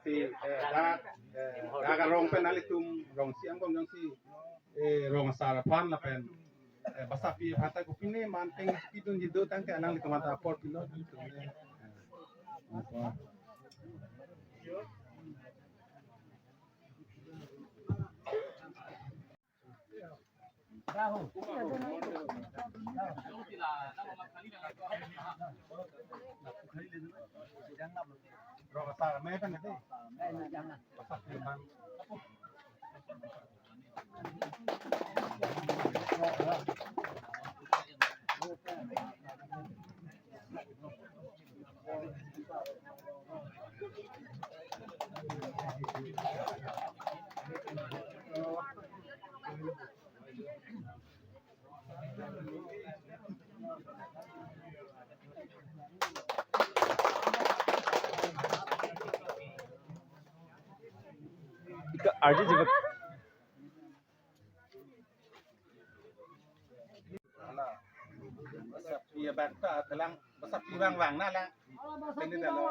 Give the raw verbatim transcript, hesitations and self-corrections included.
Eh, dak, eh, dak arong pen nanglitum rong si angbong jongsi, eh, rong asar aphan lapen, eh, basapi aphan ta kopine manteng pidunji do tangte alanglitum aphan ta apor pilo. Eh, apor. Ika arji jibak. Ala, basapi abang ta telang, basapi abang vang na lang. Ini dah lo.